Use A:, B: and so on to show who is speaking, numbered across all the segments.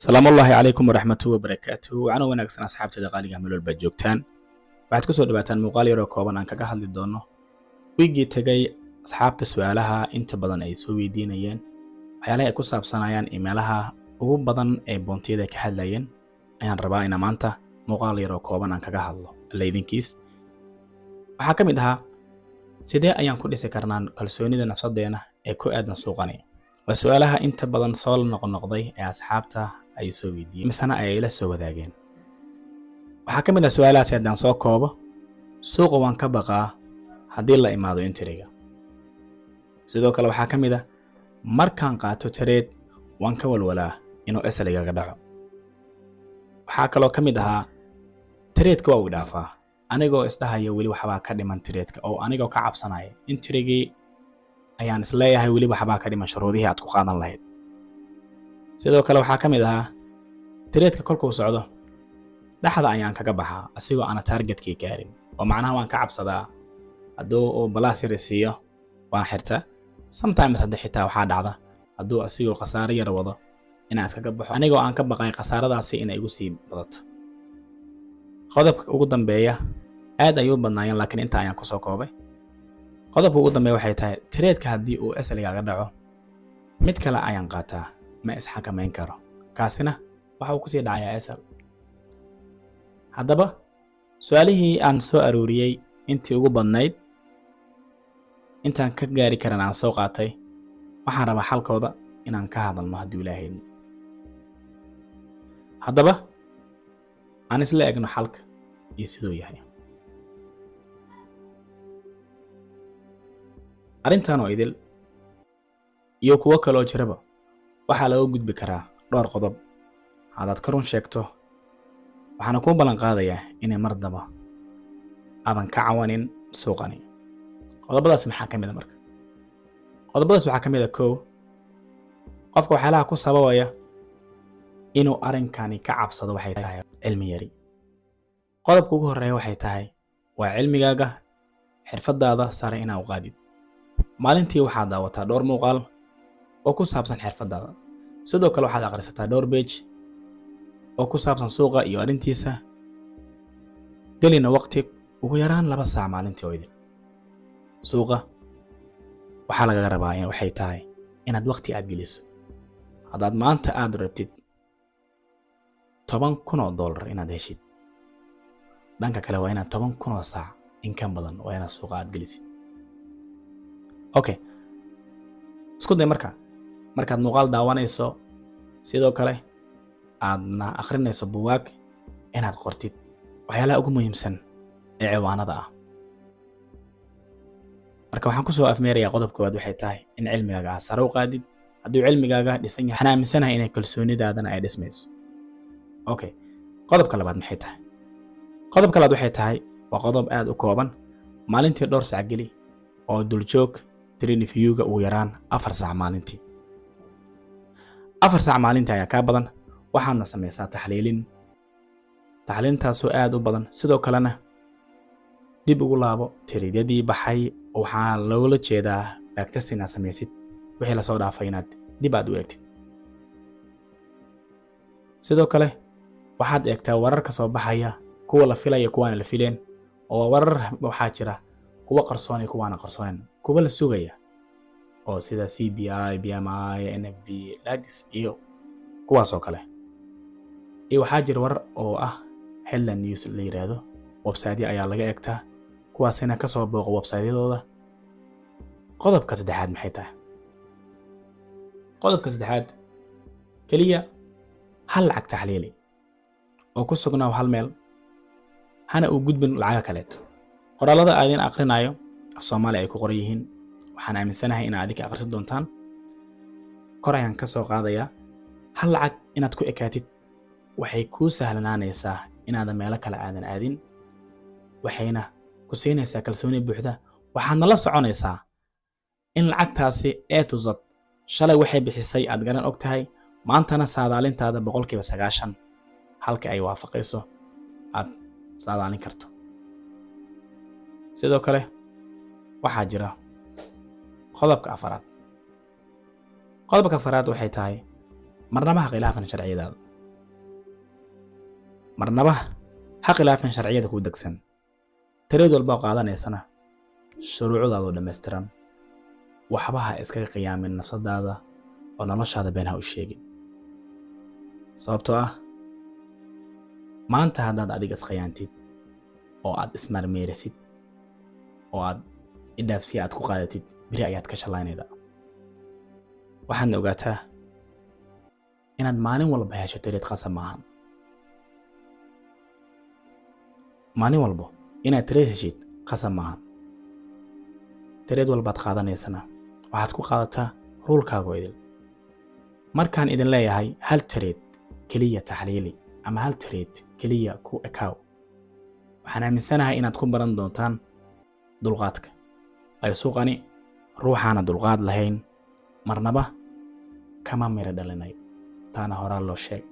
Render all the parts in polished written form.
A: Salaamullaahi calaykum waraxmatuhu wabarakaatuhu. Wacano wanaagsan, asxaabteeda qaaliga, meel walbaad joogtaan. Waxaad kusoo dhawaataan muuqaal yaroo kooban aan kaga hadli doono wiiggii tegay asxaabta su-aalaha inta badan ay soo weydiinayeen, waxyaalaha ay ku saabsanayaan iyo meelaha ugu badan ee pointiyada ka hadlayeen ayaan rabaa inaa maanta muuqaal yaroo kooban aan kaga hadlo alla idinkiis. Waxaa ka mid ahaa: sidee ayaan ku dhisi karnaa kalsoonida nafsadeena ee ku aadan suuqani? Waa su-aalaha inta badan soo noqnoqday ee asxaabta ay soo weydiiyeen misena ay ila soo wadaageen. Waxaa ka mid ah su-aalahaasi, haddaan soo koobo: suuqa waan ka baqaa haddii la imaado entryga. Sidoo kale waxaa ka mid ah: markaan qaato trade waan ka walwalaa inuu SL igaga dhaco. Waxaa kaloo ka mid ahaa: tradeka waa uu dhaafaa anigoo isdhahaya weli waxbaa ka dhiman tradeka, oo anigoo ka cabsanaya entrygii ayaan isleeyahay weli waxbaa ka dhiman shuruudihii aad ku qaadan lahayd. Sidoo kale waxaa ka mid ahaa: tradeka kolkuu socdo dhexda ayaan kaga baxaa asigoo aana targetkii gaarin, oo macnaha waan ka cabsadaa hadduu uu plus yar siiyo waan xirtaa. Sometimes hadda xitaa waxaa dhacda hadduu asigoo khasaaro yar wado inaan iskaga baxo, anigoo aan ka baqay khasaaradaasi inay igu sii badato. Qodobka ugu dambeeya, aad ayuu badnaayeen laakiin inta ayaan kusoo koobay. Qodobka ugu dambeeya waxay tahay: tradeka haddii uu SL-igaaga dhaco mid kale ayaan qaataa, ma isxakamayn karo, kaasina waxa uu kusii dhacayaa SL. Haddaba su-aalihii aan soo aruuriyey intii ugu badnayd intaan ka gaari karan aan soo qaatay, waxaan rabaa xalkooda inaan ka hadalno hadduu ilaahaydno. Haddaba aan isla egno xalka iyo siduu yahay arrintan oo idil iyo kuwo kaloo jiraba. Waxaa laga gudbi karaa dhowr qodob haddaad ka run sheegto, waxaana kuu ballan qaadayaa inay mar daba aadan ka cawanin suuqani. Qodobadaas maxaa ka mid a? Marka qodobadaas waxaa ka mid a: kow, qofka waxyaalaha ku sababaya inuu arrinkani ka cabsado waxay tahay cilmi yari. Qodobka ugu horreeya waxay tahay waa cilmigaaga, xirfadaada sare inaa u qaadid. Maalintii waxaad daawataa dhowr muuqaal oo ku saabsan xirfadaada. Sidoo kale waxaad akhrisataa dhowr page oo ku saabsan suuqa iyo arrintiisa. Gelina waqti ugu yaraan 2 saac maalintii oo idin suuqa waxaa lagaga rabaa in waxay tahay inaad waqti aad geliso. Haddaad maanta aad rabtid $10,000 inaad heshid, dhanka kale waa inaad 10,000 oo saac in ka badan waa inaad suuqa aad gelisid. Okay, isku day marka markaad muuqaal daawanayso, sidoo kale aadna akhrinayso buwaag, inaad qortid waxyaalaha ugu muhiimsan ee ciwaanada ah. Marka waxaan kusoo afmeerayaa, qodob koowaad waxay tahay in cilmigaaga aad sare u qaadid. Hadduu cilmigaaga dhisan yahay, waxaan aaminsanahay inay kalsoonidaadana ay dhismayso. Okay, qodobka labaad maxay tahay? Qodobka labaad waxay tahay, waa qodob aad u kooban: maalintii dhowr saac geli oo duljoog TradingViewga ugu yaraan 4 saac maalintii. 4 saac maalintii ayaa kaa badan. Waxaadna samaysaa taxliilin, taxliilintaasoo aad u badan. Sidoo kalena dib ugu laabo tradeyadii baxay. Waxaa loola jeedaa backtest inaad samaysid, wixii lasoo dhaafay inaad dib aad u eegtid. Sidoo kale waxaad eegtaa wararka soo baxaya, kuwa la filaya, kuwaana la fileen, oo warar waxaa jira kuwa qarsoon iyo kuwaana qarsoonen, kuwa la sugaya oo sida CPI, PMI, NFP latest iyo kuwaas oo kale. Iyo waxaa jira warar oo ah headline news la yiraahdo, website ayaa laga eegtaa, kuwaasina ka soo booqo website-yadooda. Qodobka saddexaad maxay tahay? Qodobka saddexaad, keliya hal lacag taxliili oo ku sugnaaw hal meel, hana uu gudbin lacaga kaleeto. Qoraalada aadin aqrinayo af Soomaali ay ku qoran yihiin, waxaan aaminsanahay inaad adinka akhrisan doontaan. Kor ayaan ka soo qaadayaa. Hal lacag inaad ku ekaatid waxay kuu sahlanaanaysaa inaadan meelo kale aadan aadin, waxayna ku siinaysaa kalsooni buuxda. Waxaadna la soconaysaa in lacagtaasi A to Z shalay waxay bixisay aad garan og tahay, maantana saadaalintaada 90% halka ay waafaqayso aad saadaalin karto. Sidoo kale waxaa jira qodobka afaraad. Qodobka afaraad waxay tahay: marnaba ha khilaafan sharciyadaada. Marnaba ha khilaafin sharciyada kuu degsan. Trade walba oo qaadanaysana shuruucdaadu dhammaystiran. Waxba ha iskaga qiyaamin nafsadaada oo noloshaada been ha u sheegin, sababtoo ah maanta haddaad adiga isqiyaantid oo aad ismarmeerisid oo aad idhaafsiya aad ku qaadatid, beri ayaad ka shallaynayda. Waxaadna ogaataa inaad maalin walba hesho trade qasab maahan. Maalin walbo inaad trade heshid qasab maahan. Trade walbaad qaadanaysana waxaad ku qaadataa rule-kaago idil. Markaan idin leeyahay hal trade keliya taxliili ama hal trade keliya ku ekaaw, waxaan aaminsanahay inaad ku baran doontaan dulqaadka ay suuqani. Ruuxaana dulqaad lahayn marnaba kama miro dhalinayo, taana horaa loo sheeg.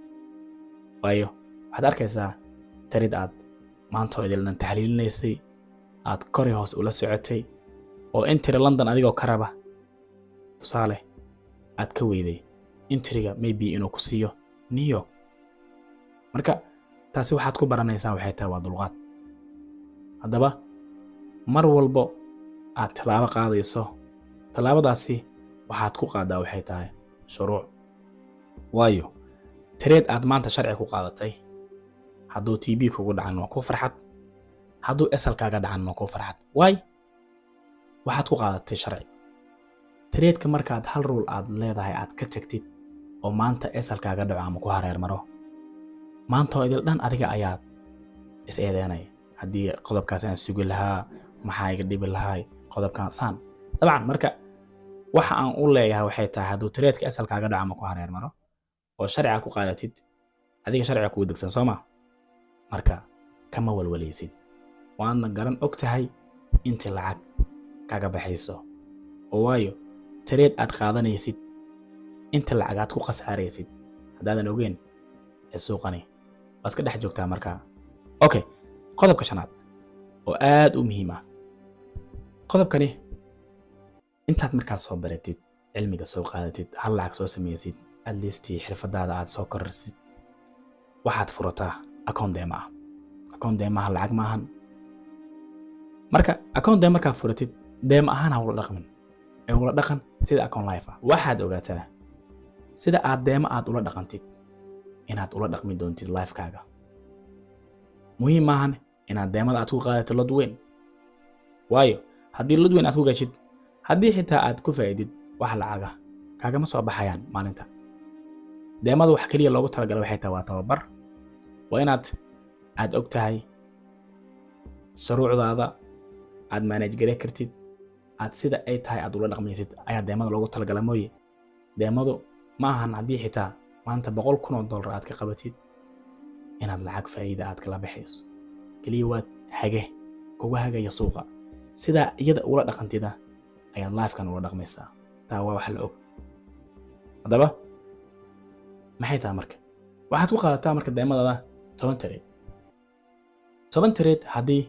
A: Waayo, waxaad arkaysaa trade aad maanta oo idilnan taxliilinaysay, aad kori hoos ula socotay, oo entry London adigoo ka raba, tusaale, aad ka weyday entry-ga, maybe inuu ku siiyo New York. Marka taasi waxaad ku baranaysaa waxay tahay waa dulqaad. Haddaba mar walbo aad tallaabo qaadayso, tallaabadaasi waxaad ku qaadaa waxay tahay shuruuc. Waayo, trade aad maanta sharci ku qaadatay hadduu TP kugu dhacan waa ku farxad, hadduu SL kaaga dhacan waa ku farxad. Waay, waxaad ku qaadatay sharci. Trade-ka markaad hal rule aad leedahay aad ka tagtid oo maanta SL kaaga dhaco ama ku hareer maro, maanta oo idil dhan adiga ayaad is eedeynaya: haddii qodobkaas aan sugi lahaa, maxaa iga dhibi lahay qodobkan saan? Dabcan marka waxa aan u leeyahay waxay tahay, hadduu trade-ka SL kaaga dhaco ama ku hareer maro oo sharciga ku qaadatid, adiga sharciga kugu degsan, soo ma? Marka kama walwalaysid, waadna garan og tahay inta lacag kaga baxayso. Oo waayo, trade aad qaadanaysid inta lacag aad ku khasaaraysid haddaadan ogeyn ee suuqani waa iska dhex joogtaa markaa. Okay, qodobka shanaad oo aad u muhiim ah, qodobkani intaad markaad soo baratid, cilmiga soo qaadatid, hal lacag soo samaysid, at least xirfadaada aad soo kororsid, waxaad furataa account demo ah. Account demo ah lacag maahan. Marka account demo markaad furatid, demo ahaan ha ula dhaqmin ee ula dhaqan sida account live ah. Waxaad ogaataa sida aad demo aad ula dhaqantid inaad ula dhaqmi doontid live-kaaga. Muhiim maahan inaad demo-da aad ku qaadato lot weyn. Waayo, haddii lot weyn aad ku gashid, haddii xitaa aad ku faa'iidid, wax lacaga kaagama soo baxayaan maalinta. Demo-da wax keliya loogu talagalay waxay tahay waa tababar. Waa inaad aad og tahay shuruucdaada, aad manage gare kartid, aad sida ay tahay aad ula dhaqmaysid ayaa demo-da loogu talagala mooye. Demo-du ma ahan haddii xitaa maanta $100,000 aad ka qabatid inaad lacag faa'iida aad kala baxayso. Keliya waad hage kuga hagaya suuqa. Sidaa iyada ula dhaqantida ayaad live-kan ula dhaqmaysaa. Taa waa wax la og. Haddaba maxay tahay marka? Waxaad ku qaadataa marka demo-dada 10 trade. 10 trade haddii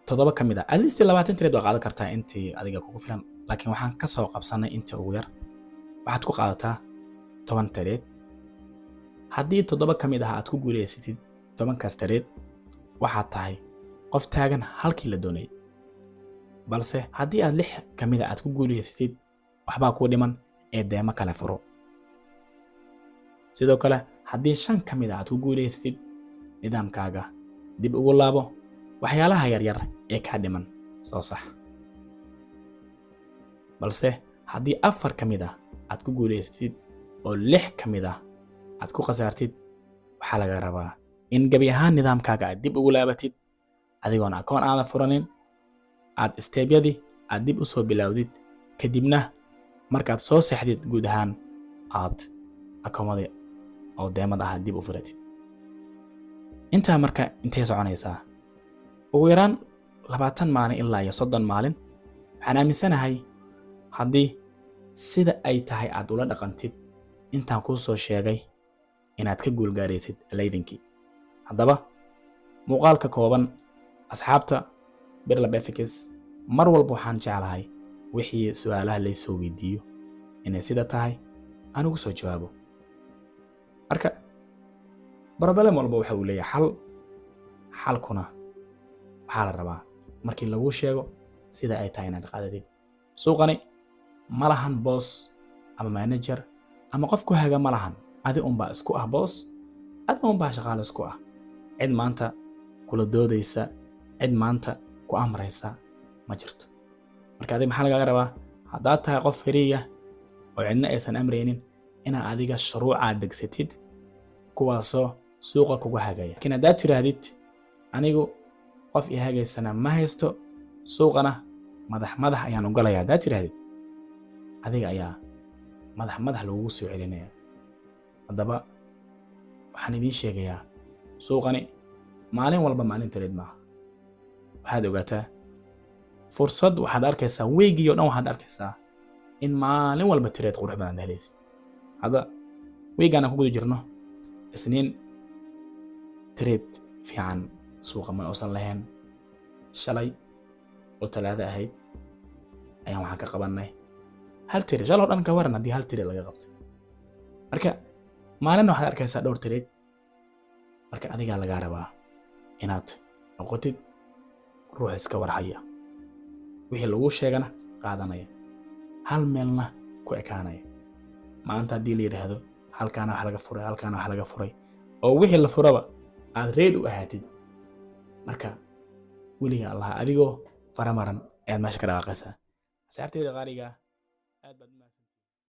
A: toddoba ka mid ah, at least 20 trade waa qaadan kartaa intii adiga kugu filan, laakiin waxaan ka soo qabsanay inta ugu yar. Waxaad ku qaadataa 10 trade. Haddii toddoba ka mid ah aad ku guulaysatid 10-kaas trade, waxaad tahay qof taagan halkii la doonayay. Balse haddii aad lix ka mid a aad ku guulaysatid, waxbaa kuu dhiman ee demo kale furo. Sidoo kale haddii shan ka mid a aad ku guulaysatid, nidaamkaaga dib ugu laabo, waxyaalaha yaryar ee kaa dhiman soo sax. Balse haddii afar ka mid ah aad ku guulaysatid oo lix ka mid ah aad ku khasaartid, waxaa laga rabaa in gebi ahaan nidaamkaaga aad dib ugu laabatid, adigoon account aadan furanin, aad step-yadii aad dib u soo bilowdid, kadibna markaad soo sexdid guud ahaan aad account-adii oo demo-da ah dib u furatid. Intaa marka intay soconaysaa? Ugu yaraan 20 maalin ilaa iyo 30 maalin. Waxaan aaminsanahay haddii sida ay tahay aad ula dhaqantid intaan kuu soo sheegay inaad ka guulgaaraysid laydinkii. Haddaba muuqaalka kooban, asxaabta Birlab FX, mar walba waxaan jeclahay wixii su-aalaha laysoo weydiiyo inay sida tahay aan ugu soo jawaabo. Marka Problem walba waxa uu leeyahay xal. Xalkuna waxaa la rabaa markii laguu sheego sida ay tahay inaad qaadatid. Suuqani ma lahan boss ama manager ama qof ku haga, ma lahan. Adi unbaa isku ah boss, adi unbaa shaqaale isku ah. Cid maanta kula doodaysa, cid maanta ku amraysa ma jirto. Marka adiga maxaa lagaaga rabaa? Haddaad tahay qof free ah oo cidna aysan amraynin, inaad adiga shuruucaad degsatid kuwaasoo suuqa kugu hagaya. Laakiin haddaad tidhaahdid, "Anigu qof i hagaysana ma haysto, suuqana madax madax ayaan u galaya," haddaad tidhaahdid, adiga ayaa madax madax lagugu soo celinaya. Haddaba waxaan idiin sheegayaa, suuqani maalin walba maalin trade maaha. Waxaad ogaataa, fursad waxaad arkaysaa weygii oo dhan, waxaad arkaysaa in maalin walba trade qurux badan helaysid. Hadda weegaan aan ku guda jirno, Isniin trade fiican suuqa ma uusan lahayn. Shalay oo Talaado ahayd ayaan waxaan ka qabannay hal trade. Shaloo dhan ka waran haddii hal trade laga qabto? Marka maalinna waxaad arkaysaa dhowr trade. Marka adigaa lagaa rabaa inaad noqotid ruux iska warhaya, wixii lagu sheegana qaadanaya, hal meelna ku ekaanaya. Maanta haddii la yidhaahdo halkaana wax laga furay, halkaana wax laga furay, oo wixii la furaba aad ready u ahaatid, marka weliga Allaha adigoo faramaran ayaad meesha ka dhaqaaqaysaa. Asxaabteyda qaaliga, aad baad.